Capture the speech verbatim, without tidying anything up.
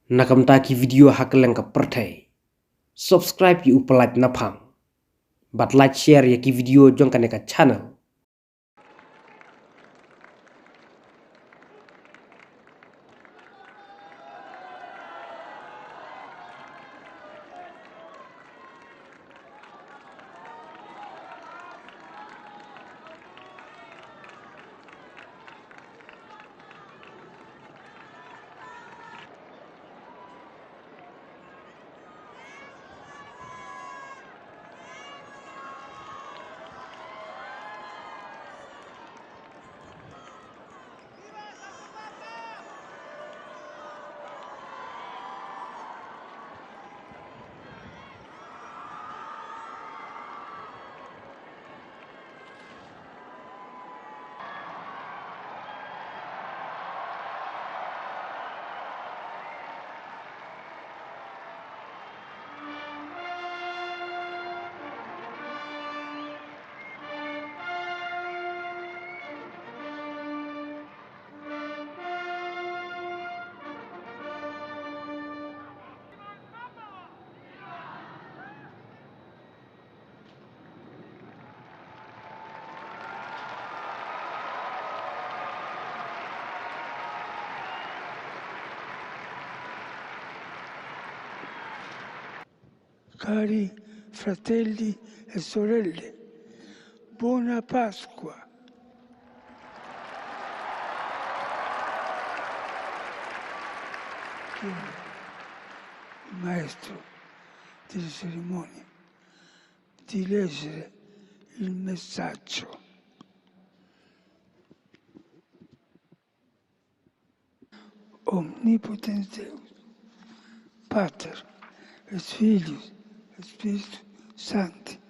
Na ka bynta ki video ha kylleng ka pyrthei, subscribe ïa u Pyllait Naphang bad like, share ïa ki video jong kane ka channel. Cari fratelli e sorelle, buona Pasqua. Chiedo al maestro delle cerimonie di leggere il messaggio. Omnipotens Deus, Pater, et Filius, et Spiritus Sancti.